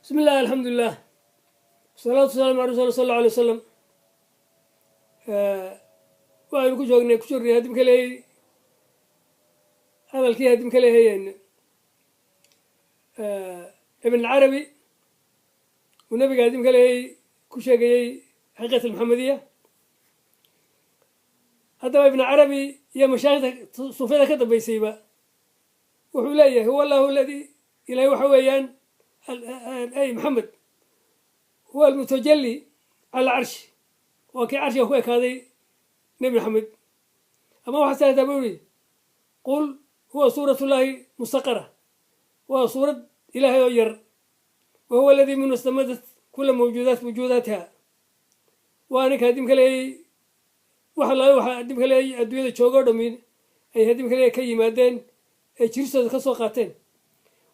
Bismi illah, alxamdulilah, wasalaatu wasalaamu ala rasul sal alla alay wasalam. Waxaynu ku joognay, ku jirnay haddii ka leeyay hadalkii haddii ka leeyahay Ibn Carabi uu nabiga haddii ka leeyay ku sheegayey xaqiiqat almuxamadiya. Haddaba Ibn Carabi iyo mashaaikhda suufyada ka dambeysayba wuxuu leeyahay: huwa Allahu aladi, ilahay waxa weeyaan, ay Maxamed, huwa almutajali cala carshi, waa kii carshiga ku ekaaday Nebi Maxamed. Ama waxaa sidataa buu yihi: qul huwa suurat llahi mustaqara, waa suurad Ilahay oo yar. Wa huwa aladii minhu istamadat kula mawjuudaat wujuudaatiha, waa ninka haddii ka leeyay waxa la waxa haddii ka leeyay adduunyada joogo o dhami ay haddii ka leeyay ka yimaadeen, ay jiristooda ka soo qaateen.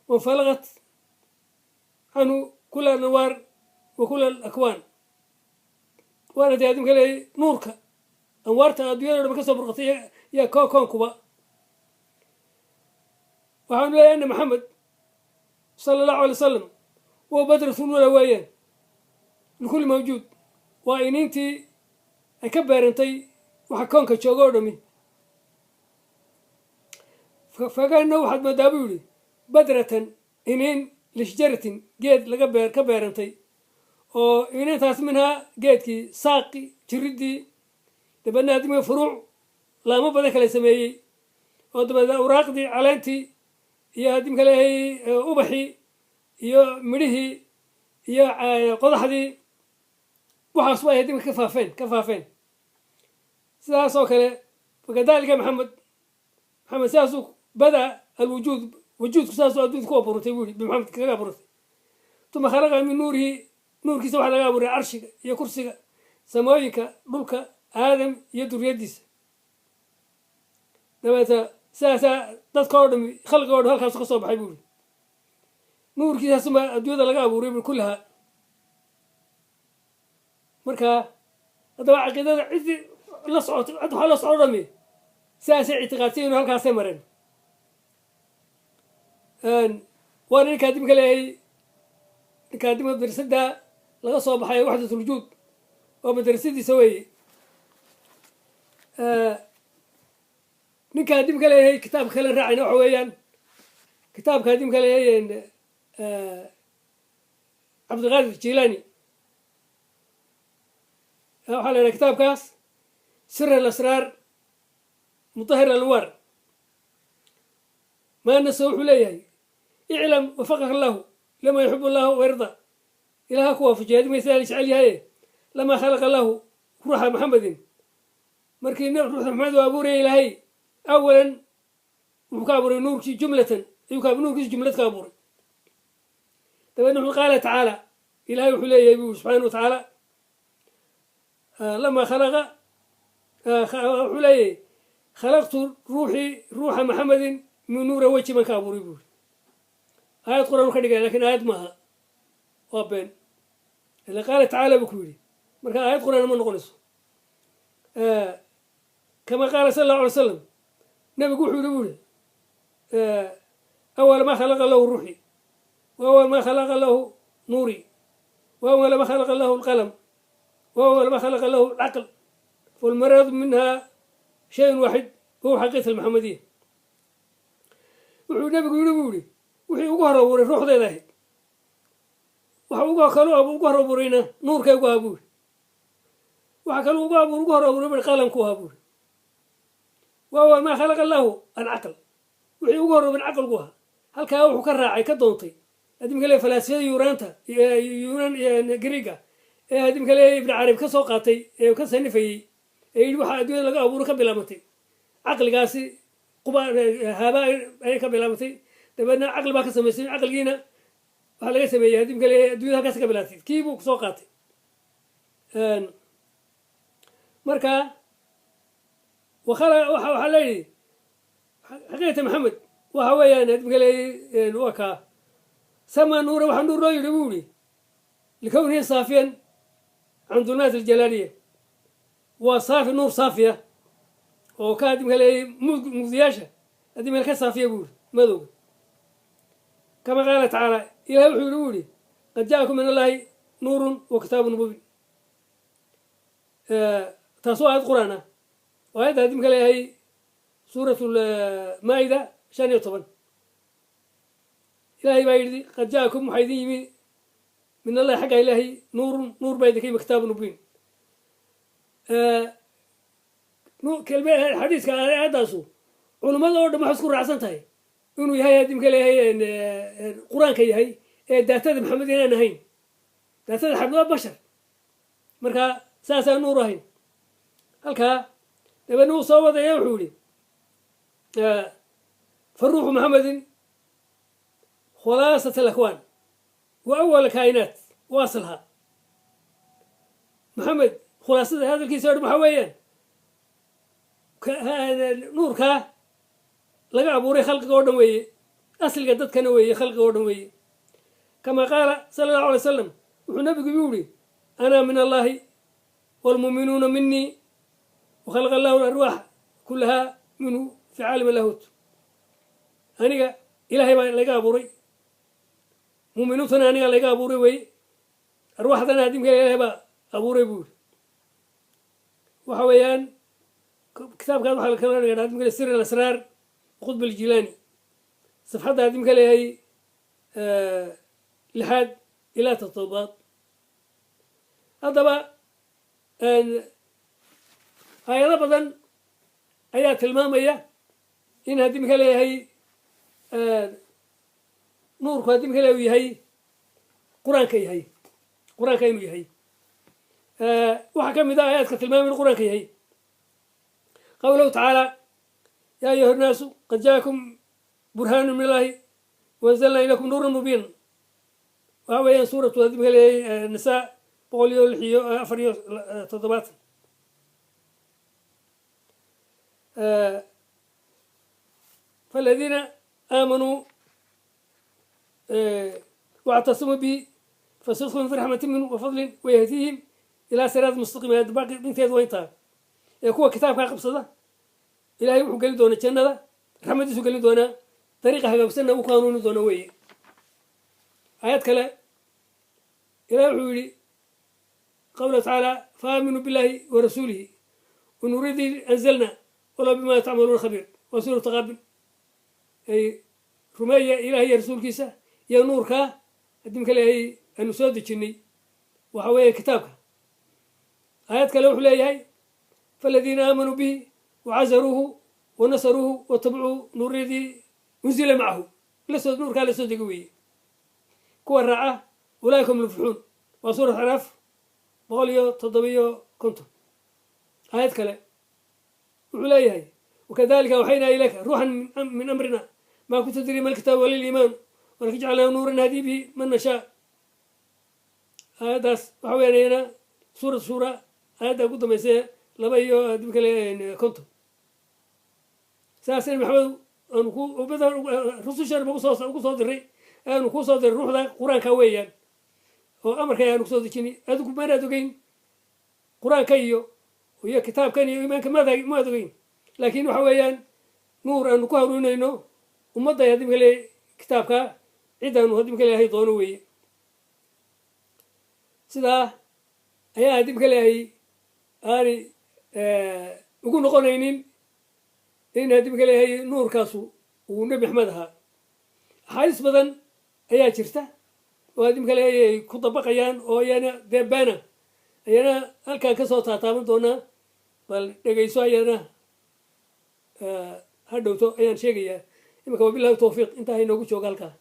Wanfalaqat canhu kula anwaar wa kula akwaan, waana dee haddii ka leeyay nuurka anwaarta adduunyada o dhami ka soo burqatay iyo koonkuba. Waxaanu leeyahy ana Maxamed sala Allahu alay wasalam huwa badratu nuura weeyaan likulli mawjuud, waa iniintii ay ka beerantay waxa koonka jooga o dhami. Fakaana waxaad moodaa, buu yihi, badratan, iniin, lishjaratin, geed laga beer ka beerantay, oo iniintaas minhaa geedkii saaqi jiriddii, dabeedna haddii furuuc laamo badan kala sameeyey, oo dabeedna awraaqdii, caleentii, iyo haddii ka leeyahay ubaxii iyo midhihii iyo qodaxdii, waxaas waa haddii ka faafeen. Sidaas oo kale fakadalika Maxamed, Maxamed sidaasuu bada alwujuud, wujuudku saasuu adduunka ku abuurtay, buu yihi, biMaxamed kaga abuurtay. Uma khalaqa min nuurihi, nuurkiisa waxaa laga abuuray carshiga iyo kursiga, samooyinka, dhulka, Aadam iyo duriyaddiisa. Dabeeta sidaasaa dadka oo dhami, khalqiga o dham halkaasu ka soo baxay, buu yihi. Nuurkiisaasuma adduunyada laga abuuray, bui, kullaha. Marka haddaba caqiidada ciddii la socotay, cid waxaa la soco dhami sidaasay ictiqaadsan inu halkaasay mareen. Waana ninkaa dib ka leeyahay, ninkaa dib madrasada laga soo baxay, waxdat ulwujuud waa madrasadiisa weeye. Ninkaa dib ka leeyahay kitaabka kale raacayna waxa weeyaan kitaabkaa dib ka leeyahay Cabdiqaadir Jilani. Waxaa la yidhaha kitaabkaas Sir Alasraar Mutahir Alanwaar. Maanase wuxuu leeyahay: iclam wafaqaka Allahu lama yuxib Allahu wayarda, ilaha ku waafajiya adimka sidaa la jecel yahaye. Lamaa khalaqa Allahu ruuxa Maxamedin, markii ruuxa Maxamed uu abuuraya Ilaahay, awalan wuxuu ka abuuray nuurkii, jumlatan ayuu ka nuurkiisa jumlad ka abuuray. Dabeedna wuxuu qaala tacaala, Ilahay wuxuu leeyahay, bu, subxaana wa tacaala, lamaa khalaqa, wuxuu leeyahay: khalaqtu ruuxii, ruuxa Maxamedin, min nuura weji baan ka abuuray, buuri. Aayad Quraan ka dhigaya, lakin aayad maaha, waa been. Ila qaala tacaala buu ku yidhi, marka aayad Quraan ma noqonayso. Kama qaala sala Allahu alay slam, nabigu wuxuu yihi, bu uri: awala ma khalaqa lahu ruuxi, wa awal ma khalaqa lahu nuuri, wa awala ma khalaqa lahu alqalam, wa awala ma khalaqa lahu alcaql, falmaraadu minha shayun waaxid, wahuwa xaqiiqat almuxamadiya. Wuxuu nabigu yidhi, buu yihi, wixii ugu hor abuuray ruuxdeeda ahayd, waxa ugu kalu ugu hor abuurayna nuurkaygu ahaa, buuri. Waxa kalu ugu abuur ugu hor abuuray, bui, qalamku ahaa, buuri. Wa awal maa khalaqa allahu alcaql, wixii ugu hor abuuray caqligu ahaa. Halkaa wuxuu ka raacay, ka doontay adimka le falaasifada Yunaanta, Yunan Griiga, ee adimka le Ibn Carabi ka soo qaatay ee ka sanifayey, ee yidhi waxaa adduunyada laga abuuro ka bilaabantay caqligaasi, quba haaba ayay ka bilaabantay, dabeedna caqli baa ka samaysay, caqligiina waxaa laga sameeyey adimka le addunyada halkaas ka bilaabtay, kii buu soo qaatay. Marka waxaa leeyihi xaqiiqata Maxamed waxa weeyaan adimka leeyahy waa kaa sama nuura, waxaa nuur loo yidhi, buu yihi, likownihi saafiyan can dulmaat aljalaaliya, waa saafi, nuur saafiya oo ka adimka leeyahy mugdiyaasha adimka ka saafiya, buu yihi, madowga. Kama qaala tacaala, Ilahay wuxuu yihi, buu yihi. Qad jaakum min allahi nuurun wa kitaabun mubiin. Taas waa aayad Qur-aan ah oo aayadda haddii maka leeyahay Suurat Lmaa'ida 15. Ilaahay baa yidhi: qad jaakum, waxaa idin yimi, min allahi, xagga Ilaahay, nuurun, nuur baa idinka yimi, kitaabun mubiin. Xadiiska aayaddaasu culummada oo dhan waxay isku raacsan tahay inuu yahay haddii maka leeyahay Qur-aanka yahay ee daatada Maxamed inaan ahayn. Daatada Xamed waa bashar, marka saasaan nuur ahayn. Halkaa dabeedna uu soo wadaya, wuxuu yihi: fa ruuxu Maxamedin khulaasat alakwaan wa awal kaa'inaat wa aslaha. Maxamed khulaasada hadalkiisa o dhan waxaa weeyaan nuurkaa laga abuuray khalqiga oo dhan weeye, asliga dadkana weeye, khalqiga oo dhan weeye. Kama qaala sala Allahu alay wasalam, wuxuu nabigu yihi: ana min allahi waalmuuminuuna minii, wakhalaqa allahu alarwaax kulahaa minhu fi caalam allahut. Aniga Ilaahay baa laga abuuray, muuminiintuna aniga laga abuuray weeye, arwaaxdana haddii Ilahay baa abuuray, buu yiri. Waxa weeyaan kitaabkaas waxaa kala dhigaa hadii Sir Alasraar Qutb Aljilani, safxadda haddii maka leeyahay lixaad ilaa toddobaad. Haddaba aayado badan ayaa tilmaamaya in haddii maka leeyahay nuurku haddii maka leeyahay yahay Qur-aanka, yahay Qur-aanka inuu yahay. Waxaa ka mid ah aayaadka tilmaamaya inu Qur-aanka yahay qawlahu tacaala: yaa ayuha nnaasu qad jaakum burhaanu min allahi waanzalnaa ilaykum nuuran mubiin. Waxa weeyaan suuratu haddii maka leeyahay Nisaa 174. Faladiina aamanuu wactasamuu bihi fasadkhulhum fi raxmatin minhu wafadlin wayahdiihim ilaa siraat mustaqiim. Baaqi inteedu waa intaa ee kuwa kitaabkaa qabsada, Ilahay wuxuu gelin doonaa jannada, raxmadiisu gelin doonaa, dariiqa hagaagsanna uu ku hanuuni doona weeye. Aayad kale Ilahay wuxuu yidhi qawla tacaala: faaaminuu billahi wa rasuulihi wanuuridii anzalna walaa bima tacmaluuna khabiir. Waa Suura Taqaabil. Ay rumeeya Ilahay iyo rasuulkiisa iyo nuurkaa haddii maka leeyahay aanu soo dejinay, waxa weeye kitaabka. Aayad kale wuxuu leeyahay: faaladiina aamanuu bihi wacazaruuhu wanasaruuhu watabacuu nuuradii unzila macahu, lasoo nuurkaa lasoo dega weeye, kuwa raaca, ulaaika hum lmuflixuun. Waa Suurat Acraaf 157. Aayad kale wuxuu leeyahay: wakadalika awxaynaa ilayka ruuxan min amrina maa kunta tadri ma alkitaab wala liimaan walakin jacalnaahu nuuran nahdii bihi man nashaa. Aayaddaas waxa weyan iyana Suurat Shuura, aayadda ugu dambaysa, 52. Saas Nabi Maxamed aanu ku rusushan ugu soo diray, aanu kuu soo diray ruuxda Qur-aanka weeyaan oo amarka aanu kusoo dejinay. Adigu maanaad ogeyn Qur-aanka iyo kitaabkan iyo iimaanka, maad ogeyn, laakiin waxa weeyaan nuur aanu ku hanuuninayno ummadda haddii maka leeyahay kitaabka ciddaanu haddii maka leeyahay doono weeye. Sidaa ayaa haddii maka leeyahay aanay ugu noqonaynin in haddii maka leeyahay nuurkaasu uu Nebi Maxamed ahaa. Axaadiis badan ayaa jirta oo haddii maka leeyahay ay ku dabaqayaan oo ayaana deebana ayana halkaan kasoo taataaban doonaa. Bal dhegayso, ayana ha dhowto ayaan sheegayaa. Iminka wabilahi tawfiiq, intaa hainoogu jooga halkaa.